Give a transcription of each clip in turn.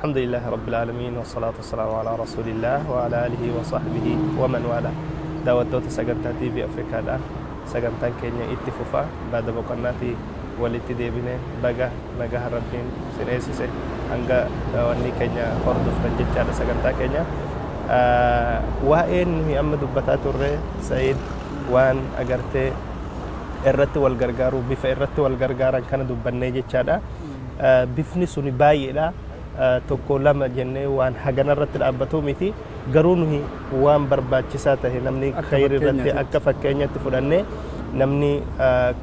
الحمد لله رب العالمين، والصلاة والسلام على رسول الله وعلى آله وصحبه ومن والاه. Daawwattoota sagantaa TV Afrikaadha. Sagantaan keenya itti fufa. Baada boqonnaatii walitti deebine. Baga nagaa Rabbiin sin eessise, hanga wanni keenya hordoftan jechaadha sagantaa keenya. Waa'een nuyi amma dubbataa turre, Sa'iid, waan agartee irratti wal gargaaru, bifa irratti wal gargaaran kana dubbannee jechaadha. Bifni suni baay'eedha. Tokko lama jennee waan hagana irratti dhaabbatu miti. Garuu nuyi waan barbaachisaa tahe namni Akka khayri irratti fakkeenyaatti. Akka fakkeenyatti fudhannee namni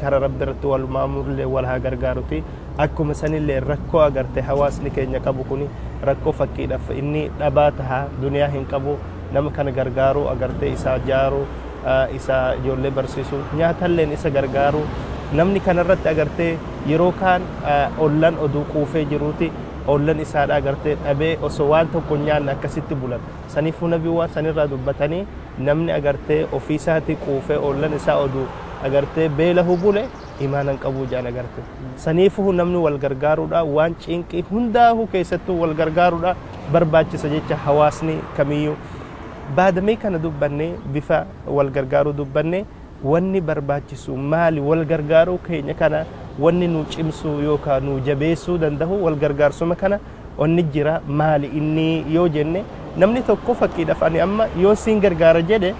kara Rabbi irratti wal maamullee wal haa gargaaruti. Akkuma sanillee rakkoo agarte hawaasni keenya qabu kuni, rakkoo fakkiidhaaf inni dhabaa taha, duniyaa hin qabu, nama kana gargaaruu, agartee isaa jaaruu, isa ijoollee barsiisuu, nyaatalleen isa gargaaruu, namni kanarratti agartee yeroo kaan ollan oduu quufee jiruuti ollan isaadha agartee dhabee osoo waan tokko hin nyaanne akkasitti bulan. Saniifuu nabii waan sanirraa dubbatanii, namni agartee ofii isaatii quufee ollan isaa oduu agartee beelahu bule imaana hin qabu jaan agarte. Saniifuu namni wal gargaaruudha, waan cinqii hundaa'uu keessattuu wal gargaaruudha barbaachisa jecha hawaasni kamiyyuu. Baadamee kana dubbannee, bifa wal gargaaruu dubbannee, wanni barbaachisu maali? Wal gargaaruu keenya kana wanni nu cimsuu yookaan nu jabeessuu danda'u, wal gargaarsuma kana wanni jira maali inni yoo jenne, namni tokko fakkiidhaaf ani amma yoo siin gargaara jedhe,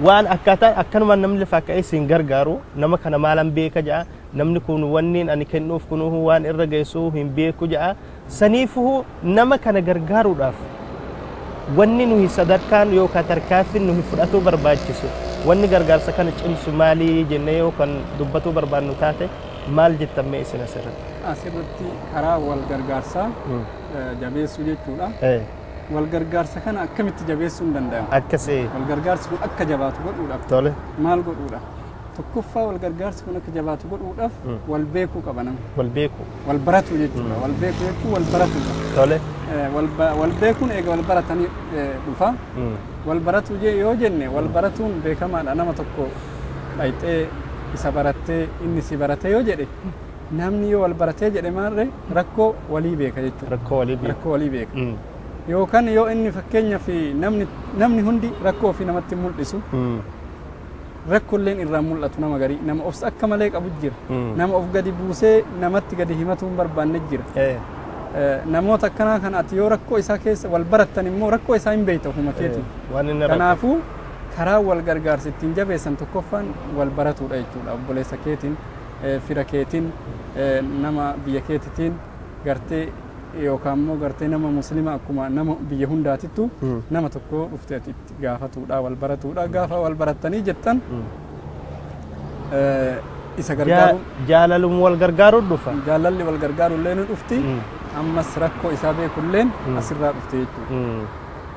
waan akkaataa akkanumaan namni lafaa ka'ee siin gargaaru, nama kana maalan beeka ja'a, namni kun wanni ani kennuuf kunuu waan irra geessuu hin beeku ja'a. Saniifuu nama kana gargaaruudhaaf wanni nuyi sadarkaan yookaan tarkaanfiin nuyi fudhatuu barbaachisu, wanni gargaarsa kana cimsu maalii jennee yoo kan dubbatuu barbaannu taate, maal jettan mee isin asirratti? Asirratti karaa wal gargaarsaa jabeessuu jechuudha. Wal gargaarsa kana akkamitti jabeessuun danda'ama? Akkasii. Wal gargaarsi kun akka jabaatu godhuudhaaf maal godhuudha? Tokkoffaa, wal gargaarsi kun akka jabaatu godhuudhaaf wal beekuu qaba namni. Wal beeku. Wal baratu jechuudha. Wal beekuu jechuun wal baratuudha. Wal beekuun eega wal baratanii dhufa. Wal baratu yoo jenne, wal baratuun beekamaadha. Nama tokko dhayxee isa barattee, inni si baratee yoo jedhe, namni yoo wal baratee jedhe maarree rakkoo walii beeka jechuudha. Rakkoo walii beeku. Rakkoo walii beeka. Yookaan yoo inni fakkeenyaaf namni hundi rakkoo ofii namatti hin mul'isu, rakkoolleen irraa mul'atu. Nama garii nama obsa akka malee qabu jira. Nama of gadi buusee namatti gadi himatuu hin barbaanne jira. Namoota akkanaa kana ati yoo rakkoo isaa keessa wal barattan immoo rakkoo isaa hin beekta ofuma keetiin. Waan inni rakkoo. Kanaafuu karaa wal gargaarsa ittiin jabeessan tokkoffaan wal baratuudha jechuudha. Obboleessa keetiin, fira keetiin, nama biyya keetitiin gartee yookaan immoo gartee nama muslima akkuma nama biyya hundaatittu nama tokko dhuftee ati itti gaafatuudha, wal baratuudha. Gaafa wal barattanii jettan isa gargaaru. Jaalalum wal gargaaruu dhufa. Jaalalli wal gargaaru illee ni dhufti. Ammas rakkoo isaa beekulleen asirraa dhufte jechuudha.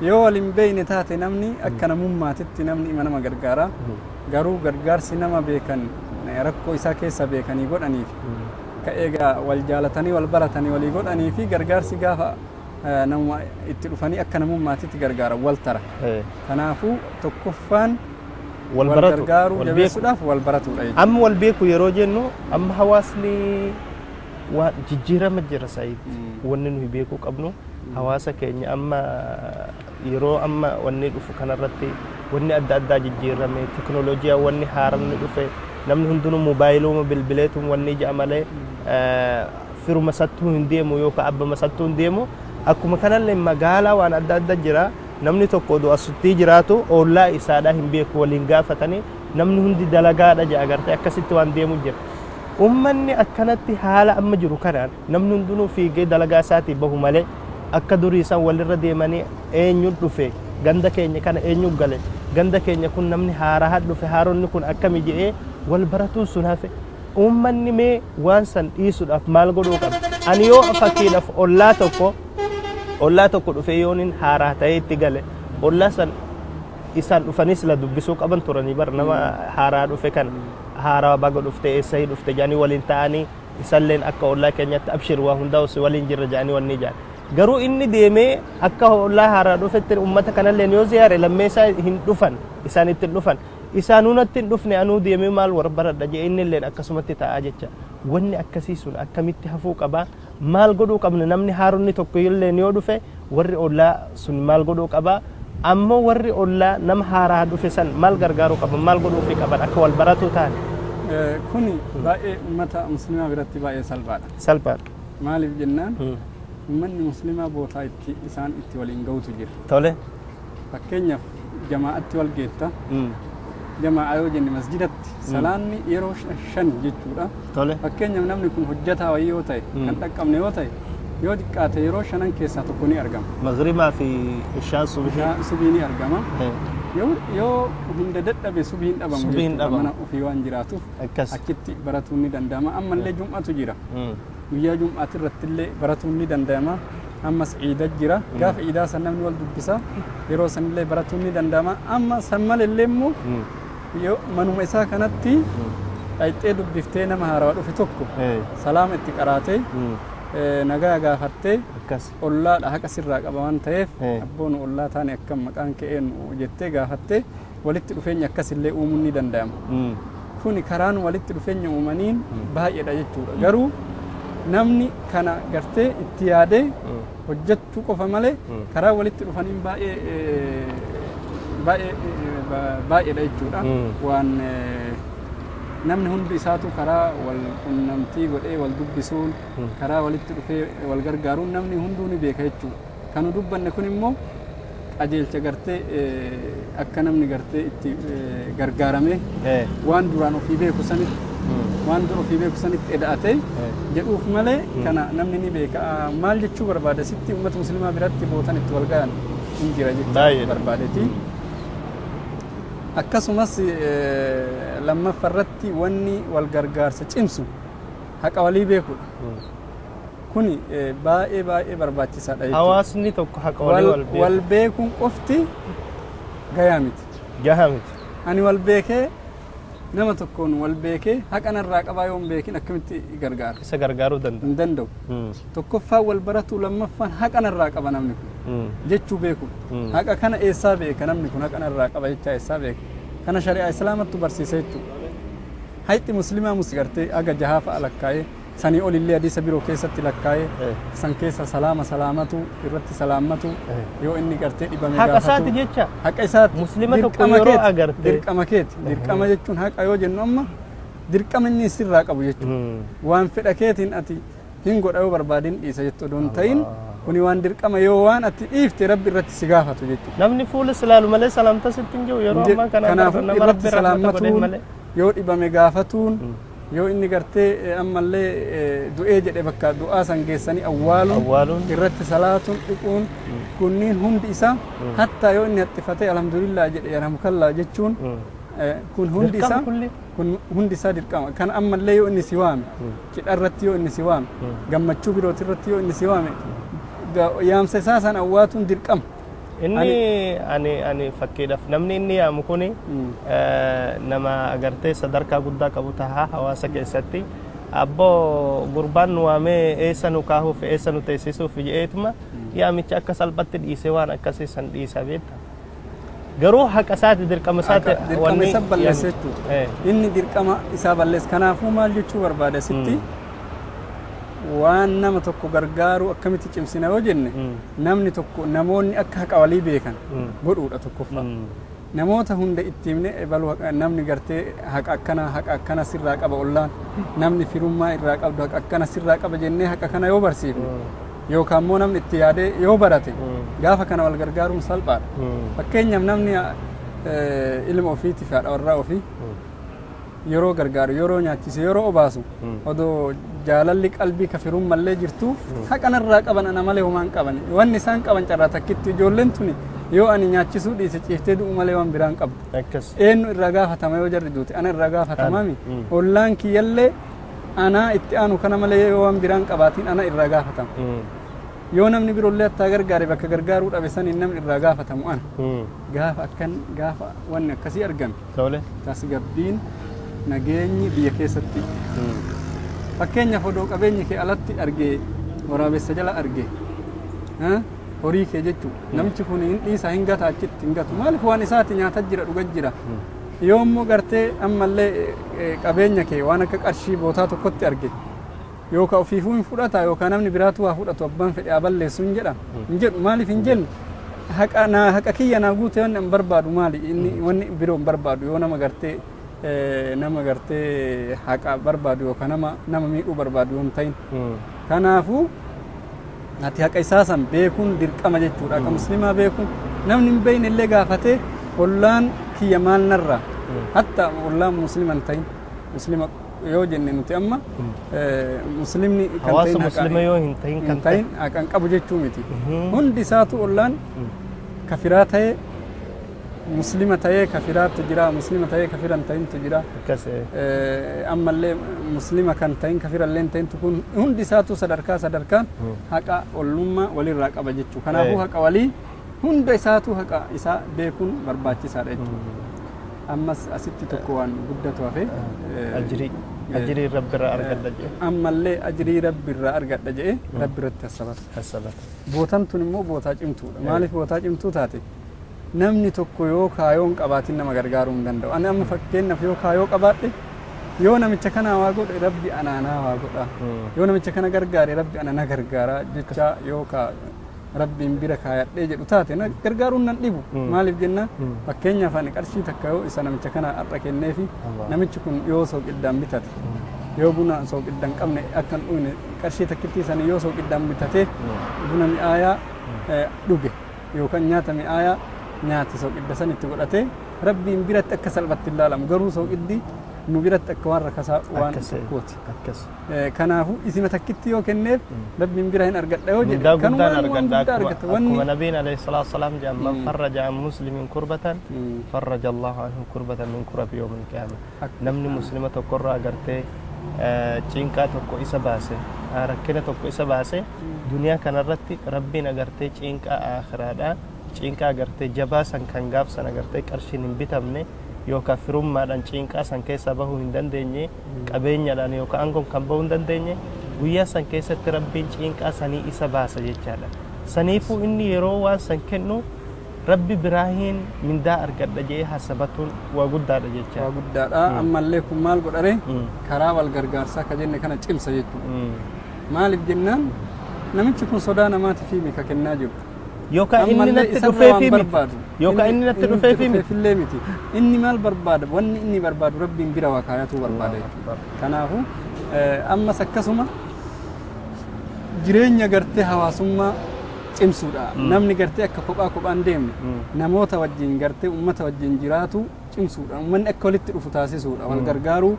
Yoo wal hin beekne taate, namni akka namummaatitti namni ima nama gargaara. Garuu gargaarsi nama beekan rakkoo isaa keessa beekanii godhaniif ka egaa wal jaalatanii wal baratanii walii godhanii fi gargaarsi gaafa namuma itti dhufanii akka namummaatitti gargaara wal tara. Kanaafuu tokkoffaan wal baratu, gargaaruu wal beeku. Jabeessuudhaaf wal baratuudha jechuudha. Amma wal beeku yeroo jennu, amma hawaasni waan jijjiirama jira, Saayid. Wanni nuyi beekuu qabnu, hawaasa keenya amma yeroo amma wanni dhufu kanarratti wanni adda addaa jijjiirame, teknooloojiyaa wanni haaraan dhufe, namni hundinuu mobaayiluma bilbileetum wanni ija malee firuma sattuu hin deemu yookaan abbama sattuu hin deemu. Akkuma kanallee magaalaa waan adda adda jira. Namni tokko oduu asuttii jiraatu ollaa isaadhaa hin beeku, waliin gaafatanii, namni hundi dalagaadha jedha agartee, akkasitti waan deemu jira. Ummanni akkanatti haala amma jiru kanaan namni hundinuu fiigee dalagaa isaatii bahu malee, akka durii isaan walirra deemanii eenyu dhufe ganda keenya kana, eenyu gale ganda keenya kun, namni haaraa dhufe, haaronni kun akkami jedhee wal baratuun sun hafe. Ummanni mee waan san dhiisuudhaaf maal godhuu qaba? Ani yoo fakkiidhaaf ollaa tokko dhufee yooniin haaraa ta'ee itti gale, ollaa san isaan dhufanis la dubbisuu qaban turanii bar, nama haaraa dhufe kan haaraa baga dhufte, eessa dhufte jedhanii waliin ta'anii, isalleen akka ollaa keenyatti abshir, waa hundaa si waliin jirra jedhanii wanni jedhan. Garuu inni deemee akka ollaa haaraa dhufetti ummata kanalleen yoo ziyaare, lammeessaa hin dhufan, isaan itti hin dhufan, isaanuu natti hin dhufne, anuu deemee maal war baradha jedhee inni illeen akkasumatti taa'aa jecha. Wanni akkasii sun akkamitti hafuu qabaa? Maal godhuu qabna namni haaronni tokko illee yoo dhufe warri ollaa sun maal godhuu qaba? Ammoo warri ollaa nama haaraa dhufe san maal gargaaruu qaban, maal godhuufii qaban akka wal baratu ta'an? Kuni baay'ee uummata musliimaa biratti baay'ee salphaadha. Salphaadha. Maaliif jennaan uummanni musliimaa bootaa itti isaan itti waliin ga'utu jira. Tole. Fakkeenyaaf jamaa'atti wal geetta. Jamaa'a yoo jenne masjidatti salaanni yeroo 5 jechuudha. Tole. Fakkeenyaaf namni kun hojjetaa wayii yoo ta'e kan dhaqqabne yoo ta'e yoo xiqqaate yeroo 5 keessaa tokko ni argama. Maghribaa fi ishaa subii. Subii ni argama. Yoo hunda dadhabe subiin dhabamu jechuudha mana ofii waan jiraatuuf achitti baratuun ni danda'ama. Ammallee jum'atu jira. Guyyaa jum'aati irratti illee baratuun ni danda'ama. Ammas ciida jira. Gaafa ciidaa san namni wal dubbisa. Yeroo sanillee baratuun ni danda'ama. Amma san malallee immoo yoo manuma isaa kanatti dhayxee dubbiftee nama haarawaa dhufe tokko salaama itti qaraatee nagaa gaafattee ollaadha haqa sirraa qaba waan ta'eef abboon ollaa taane akkam maqaan ka'een jettee gaafattee walitti dhufeenya akkasillee uumuun ni danda'ama. Kuni karaan walitti dhufeenya uumaniin baay'eedha jechuudha. Garuu namni kana gartee itti yaadee hojjechuu qofa malee karaa walitti dhufaniin baay'eedha jechuudha. Waan namni hundi isaatu karaa wal qunnamtii godhee wal dubbisuun karaa walitti dhufee wal gargaaruun namni hunduu ni beeka jechuudha. Kan nu dubbanne kun immoo qajeelcha gartee akka namni gartee itti gargaarame waan duraan ofii beeku sanitti waan dura ofii beeku sanitti eda'ate jedhuuf malee kana namni ni beeka. Maal jechuu barbaada sitti uummata musliimaa biratti bootan itti wal gahan hin jira jechuu barbaadeeti. Akkasumas lammaffaa irratti wanni wal gargaarsa cimsu haqa walii beekuudha. Kuni baay'ee baay'ee barbaachisaadha jechuudha. Hawaasni tokko haqa walii wal beekuun qofti gahaa miti. Gahaa miti. Ani wal beekee nama tokkoon wal beekee haqa narraa qabaa yoo hin beekin akkamitti gargaara? Isa gargaaruu danda'a. Hin danda'u. Tokkoffaan wal baratu, lammaffaan haqa narraa qaba namni kun jechuu beeku. Haqa kana eessaa beeka namni kun haqa narraa qaba jechaa eessaa beeka? Kana shari'aa islaamattu barsiisa jechuudha. Hayxi musliimaa gartee aga jahaa fa'a lakkaa'ee sanii olillee hadiisa biroo keessatti lakkaa'ee san keessa salaama salaamatu irratti salaammatu yoo inni gartee dhibame gaafatu. Haqa isaati jecha. Haqa isaati. Muslima tokko yeroo agarte. Dirqama keeti. Dirqama jechuun haqa yoo jennu amma dirqama inni sirraa qabu jechuudha. Waan fedha keetiin ati hin godha yoo barbaadin dhiisa jettu odoon ta'in kuni waan dirqama yoo waan ati dhiifte rabbi irratti si gaafatu jechuudha. Namni fuula silaalu malee salaamta sitti hin jiru yeroo ammaa kana nama rabbi rahmata malee. Yoo dhibame gaafatuun yoo inni gartee ammallee du'ee jedhe bakka du'aa san geessanii awwaaluun irratti salaatuun dhiquun kunniin hundi isaa hattaa yoo inni haxxifatee alhamdulillah jedhe yarhamukallaa jechuun kun hundi isaa kun hundi isaa dirqama. Kan ammallee yoo inni si waame cidha irratti yoo inni si waame gammachuu birooti irratti yoo inni si waame yaamsa isaa san awwaatuun dirqama. Inni ani fakkiidhaaf namni inni yaamu kuni nama agartee sadarkaa guddaa qabu tahaa hawaasa keessatti abboo gurbaan nu waamee eessa nu kaahuuf eessa nu teessisuuf jedheetuma yaamicha akka salphatti dhiisee waan akkasii san dhiisa beekta. Garuu haqa isaati dirqama isaati dirqama isa balleessa jechuudha. Inni dirqama isaa balleessa. Kanaafuu maal jechuu barbaada sitti waan nama tokko gargaaru akkamitti cimsina yoo jenne namni tokko namoonni akka haqa walii beekan godhuudha tokkoffaa. Namoota hunda itti himne ebaluu namni gartee haqa akkana haqa akkana sirraa qaba ollaan namni firummaa irraa qabdu haqa akkana sirraa qaba jennee haqa kana yoo barsiifne yookaan immoo namni itti yaadee yoo barate gaafa kana wal gargaaruun salphaadha. Fakkeenyaaf namni ilma ofiitiif haadha warraa ofii yeroo gargaaru yeroo nyaachise yeroo obaasu odoo jaalalli qalbii kafirummallee jirtu haqa narraa qaban ana malee homaan qaban wanni isaan qaban carraa takkitti ijoolleen tuni yoo ani nyaachisuu dhiise ciiftee du'u malee waan biraan qabdu. Eenyu irraa gaafatama yoo jarri duute ana irraa gaafatamami ollaan kiyyallee anaa itti aanu kana malee yoo waan biraan qabaatiin ana irraa gaafatama. Yoo namni biroollee hattaa gargaare bakka gargaaruu dhabe saniin namni irraa gaafatamu ana. Gaafa akkan gaafa wanni akkasii argame. Tasgabbiin nageenyi biyya keessatti. Fakkeenyaaf odoo qabeenyi kee alatti argee waraabessa jala argee horii kee jechuudha. Namichi kun hin dhiisa hin gata achitti hin gatu. Maaliif waan isaati nyaata jira dhuga jira. Yoo immoo gartee ammallee qabeenya kee waan akka qarshii bootaa tokkotti arge Yookaan ofiifuu hin fudhata yookaan namni biraatu waa fudhatu abbaan fedhe haa balleessu hin jedha. Hin jedhu maaliif hin jennu haqa naa haqa kiyya naa guute wanni an barbaadu maali inni wanni biroo hin barbaadu yoo nama gartee nama gartee haqa barbaadu yookaan nama miidhuu barbaadu yoo hin ta'in. Kanaafuu ati haqa isaa san beekuun dirqama jechuudha. Haqa muslimaa beekuun namni hin beekne illee gaafatee ollaan kiyya maal narraa hatta ollaan muslima hin ta'in muslima yoo jenne nuti amma muslimni kan Hawaasa ta'in muslima yoo hin ta'in hin kan ta'e. ta'in haqa hin qabu jechuu miti. Hundi isaatu ollaan kafiraa ta'ee muslima ta'ee kafiraatu jira muslima ta'ee kafira hin ta'intu jira. Akkas Ammallee muslima kan ta'in kafirallee hin ta'intu kun hundi isaatu sadarkaa sadarkaan haqa ollummaa walirraa qaba jechuudha. Kanaafuu haqa walii hunda isaatu haqa isaa beekuun barbaachisaadha jechuudha. Ammas asitti tokko waan guddatu hafe ajirii rabbirraa argadha jedhe. Ammallee ajirii rabbirraa argadha jedhe rabbi irratti hassabata. Hassabata. Bootaan tun immoo bootaa cimtuudha. Maaliif bootaa cimtuu taate? Namni tokko yoo kaayoo hin qabaatin nama gargaaruu hin danda'u. Ani amma fakkeenyaaf yoo kaayoo qabaadhe yoo namicha kana waa godhe rabbi anaanaa waa godha. Yoo namicha kana gargaare rabbi ana gargaara jecha yoo ka rabbiin bira kaayadhee jedhu taate na gargaaruun nan dhibu. Maaliif jenna fakkeenyaaf ani qarshii takka yoo isa namicha kana har'a kenneefi namichi kun yoo sooqiddaan bitate yoo buna sooqidda hin qabne akka hin dhugne qarshii takkittii sanii yoo sooqiddaan bitate buna mi'aayaa dhuge yookaan nyaata mi'aayaa nyaate sooqidda san itti godhatee rabbiin biratti akka salphatti ilaalamu garuu sooqiddi nu biratti akka waan rakkasaa waan tokkooti. Akkas. Kanaafuu isima takkitti yoo kenneef rabbiin bira hin argadha yoo jedhe Mindaa guddaan kanumaan waan argadha guddaa argata akkuma wanni nabiin alayhi salaatu wasalaam jedhan man farraja an muslimin kurbatan farraja Allahu anhu kurbatan min kurabi yawmil qiyaama. Namni muslima tokkorraa agartee cinqaa tokko isa baase rakkina tokko isa baase duniyaa kanarratti rabbiin agartee cinqaa aakhiraadhaa cinqaa agartee jabaa san kan gaafsan agartee qarshiin hin bitamne yookaan firummaadhaan cinqaa san keessaa bahuu hin dandeenye qabeenyaadhaan yookaan aangoon kan bahuu hin dandeenye guyyaa san keessatti rabbiin cinqaa sanii isa baasa jechaadha. Saniifuu inni yeroo waan san kennu rabbi biraahiin mindaa argadha jedhee hasabatuun waa guddaadha waa jechaadha. guddaadha ammallee kun maal godhare karaa wal gargaarsaa ka jenne kana cimsa jechuudha. Maaliif jennaan namichi kun sodaa namaatiif himi ka kennaa jiru. Yookaan inni Ammallee natti isarra dhufeefii waan miti. barbaadu. Yookaan inni natti dhufeefii miti. Dhufeefillee miti. Inni maal barbaada? Wanni inni barbaadu rabbiin bira waa kaayatuu barbaada jechuudha. Kanaafuu ammas akkasuma jireenya gartee hawaasummaa cimsuudha. Namni gartee akka kophaa kophaan deemne namoota wajjin gartee uummata wajjin jiraatu cimsuudha. Uummanni akka walitti dhufu taasisuudha. Wal gargaaruu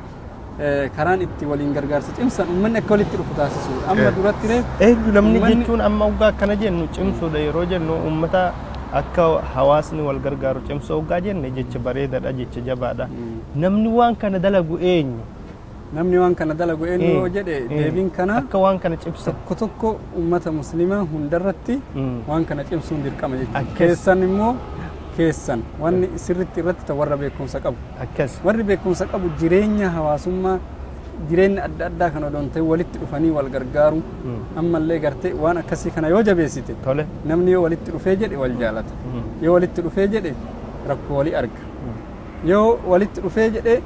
karaan itti waliin gargaarsa cimsan uummanni akka walitti dhufu taasisuudha. Amma duratti reef Eenyu namni Uummanni- jechuun amma waggaa akkana jennu cimsuudha yeroo jennu uummata akka hawaasni wal gargaaru cimsuu waggaa jenne jecha bareedaadha jecha jabaadha. Namni waan kana dalagu eenyu? Namni waan kana dalagu eenyu yoo jedhe deebiin kana Akka waan kana cimsu. tokko tokko uummata musliimaa hundarratti waan kana cimsuun dirqama jechuudha. Akkas. Keessan immoo keessan wanni sirritti irratti ta'u warra beekumsa qabu. Akkas. Warri beekumsa qabu jireenya hawaasummaa jireenya adda addaa kan odoon ta'e walitti dhufanii wal gargaaru ammallee gartee waan akkasii kana yoo jabeessite Tole. namni yoo walitti dhufee jedhe wal jaalata. Yoo walitti dhufee jedhe rakkoo walii arga. Yoo walitti dhufee jedhe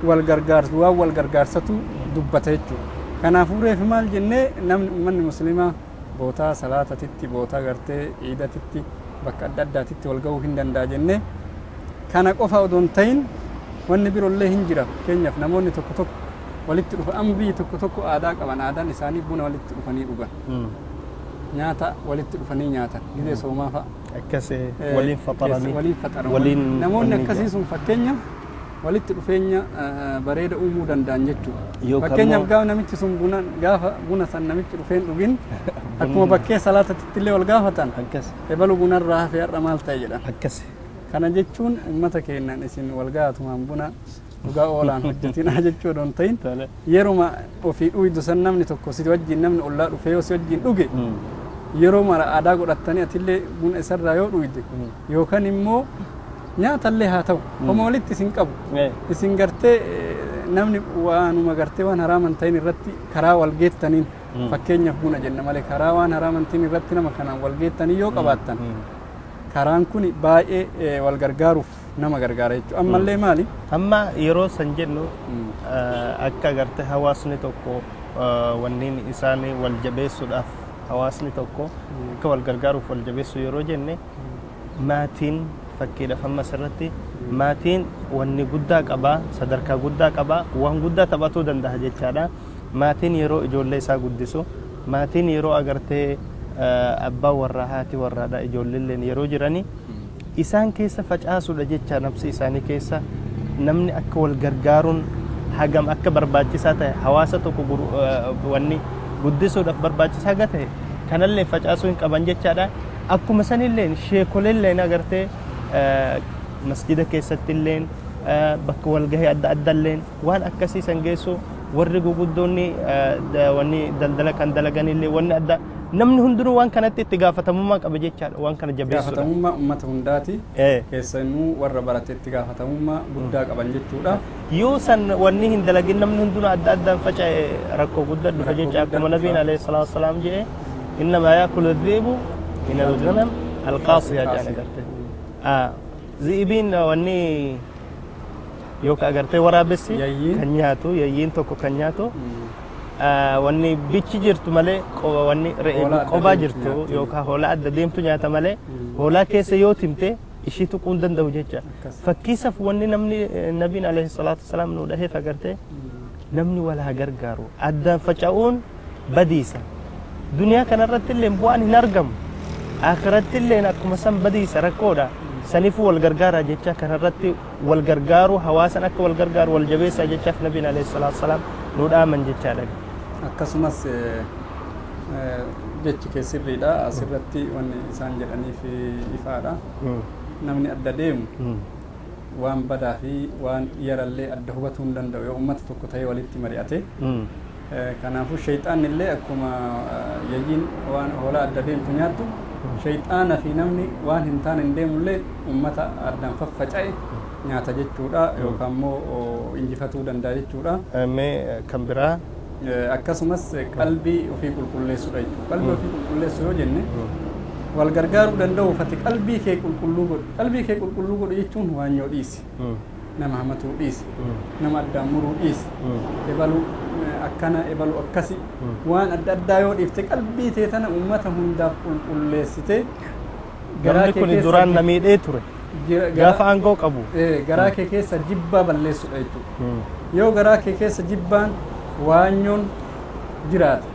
wal gargaarsu waan wal gargaarsatu dubbata jechuudha. Kanaafuu reefi maal jennee namni uummanni musliimaa bootaa salaatatitti bootaa gartee ciidatitti bakka adda addaatitti wal ga'uu hin danda'a jennee kana qofa odoo hin ta'in wanni biroollee hin jira. Fakkeenyaaf namoonni tokko tokko walitti dhufa amma biyyi tokko tokko aadaa qaban aadaan isaanii buna walitti dhufanii dhugan nyaata walitti dhufanii nyaatan gizee soomaa fa'a. Akkas waliin faxaranii. Waliin faxaran. Waliin Namoonni akkasii sun fakkeenyaaf walitti dhufeenya bareeda uumuu danda'an jechuudha. Yookaan Fakkeenyaaf immoo- gaafa namichi sun buna gaafa buna san namichi dhufeen dhugin akkuma bakkee salaatatti illee wal gaafatan Akkas. ebalu bunarraa hafee har'a maal ta'e jedhan. Akkas. Kana jechuun uummata keenyaan isin wal gaatumaan buna dhugaa oolaan hojjetinaa jechuu odoo hin ta'in Tole. yeruma ofii dhuydu san namni tokko si wajjin namni ollaa dhufee yoo si wajjin dhuge yeroo mara aadaa godhattanii atillee buna isarraa yoo dhuyde yookaan immoo nyaatallee haa ta'u homa walitti isin qabu isin gartee namni waanuma gartee waan haraaman ta'in irratti karaa wal geettaniin fakkeenyaaf buna jenna malee karaa waan haraaman ta'in irratti nama kanaan wal geettanii yoo qabaattan karaan kun baay'ee wal gargaaruuf nama gargaara jechuudha. Ammallee maali? Amma yeroo san jennu akka agartee hawaasni tokko Wanniin isaan wal jabeessuudhaaf hawaasni tokko akka wal gargaaruuf wal jabeessu yeroo jenne, maatiin fakkiidhaaf amma asirratti maatiin wanni guddaa qabaa, sadarkaa guddaa qabaa, waan guddaa taphatuu danda'a jechaadha. Maatiin yeroo ijoollee isaa guddisu, maatiin yeroo agartee abbaa warraa, haati warraadha, ijoolleelleen yeroo jirani isaan keessa facaasuudha jecha, nafsi isaanii keessa namni akka wal gargaaruun hagam akka barbaachisaa ta'e, hawaasa tokko wanni guddisuudhaaf barbaachisaa haga ta'e kanallee facaasuu hin qaban jechaadha. Akkuma sanillee sheekoleelleen agartee masjida keessattilleen, bakka walgahii adda addalleen waan akkasii san geessu, warri guguddoonni wanni daldala kan dalaganillee, wanni adda namni hundinuu waan kanatti itti gaafatamummaa qaba jechaadha, waan kana jabeessuudha. Gaafatamummaa uummata hundaati. Keessanuu warra barate itti gaafatamummaa guddaa qaban jechuudha. Yoo san wanni hin dalagin, namni hundinuu adda addaan faca'e, rakkoo guddaa dhufa Rakkoo jecha. guddaa Akkuma nabiin dhufa. Alayhi salaatu wasalaam jedhe, innamaa yaakulu dhiibu min alghanam alqaasiya jedhan. Agarte zi'ibiin wanni yookaan agartee waraabessi Yayyiin. kan nyaatu, yayyiin tokko kan nyaatu wanni bichi jirtu malee, wanni re'ee Hoolaa adda qobaa deemtu jirtu nyaatti. Yookaan hoolaa adda deemtu nyaata malee hoolaa keessa yoo timte ishii tuquu hin danda'u jecha. Akkas. Fakkiisaaf wanni namni nabiin alayhi salaatu wasalaam nu dhaheef agartee namni wal haa gargaaru, addaan faca'uun badiisa, duniyaa kanarratti illee bu'aan hin argamu, akhiratti illee akkuma san badiisa, rakkoodha. Saniifuu wal gargaaraa jecha, kanarratti wal gargaaru, hawaasan akka wal gargaaru wal jabeessaa jechaaf nabiin alayhi salaatu wasalaam nu dhaaman jechaadha. Akkasumas jechi kee sirriidha. Asirratti wanni isaan jedhaniif ifaadha. Namni adda deemu waan badaa fi waan yarallee adda hubatuu hin danda'u yoo uummata tokko ta'ee walitti mari'ate. Kanaafuu shayxaanni illee akkuma yayyiin waan hoolaa adda deemtu nyaattu, shayxaana fi namni waan hin taane hin deemullee uummata addaan faffaca'e nyaata jechuudha, yookaan immoo injifatuu danda'a jechuudha. Mee kan biraa? Akkasumas qalbii ofii qulqulleessuudha jechuudha. Qalbii ofii qulqulleessu yoo jenne, wal gargaaruu danda'uuf ati qalbii kee qulqulluu godhu. Qalbii kee qulqulluu godhu jechuun waanyoo dhiisi. Nama hamatuu dhiisi. Nama addaan muruu dhiisi. Ebaluu akkana, ebaluu akkasi. Waan adda addaa yoo dhiifte, qalbii tee tana uummata hundaaf qulqulleessite, garaa Namni kee kun keessa duraan na miidhee ture gaafa aangoo qabu. Garaa kee keessa jibbaa balleessuudha jechuudha. Yoo garaa kee keessa jibbaan, waanyoon jiraate,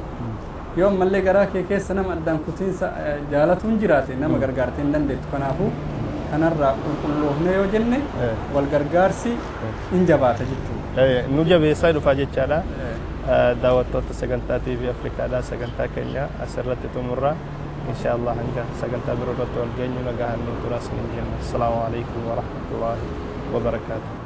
yoo ammallee garaa kee keessa nama addaan kutiinsa jaalatuun jiraate, nama gargaartee hin dandeettu. Kanaafuu kanarraa qulqulloofne yoo jenne, wal gargaarsi hin jabaata jechuudha. Nu jabeessaa dhufaa jechaadha. Daawwattoota sagantaa TV Afrikaadhaa, sagantaa keenya asirratti xumurra. Insha Allah hanga sagantaa biroo irratti wal geenyu nagaan nu turaa isiniin jenna. Assalaamu alaikum wa rahmatullahi wa barakaatuh.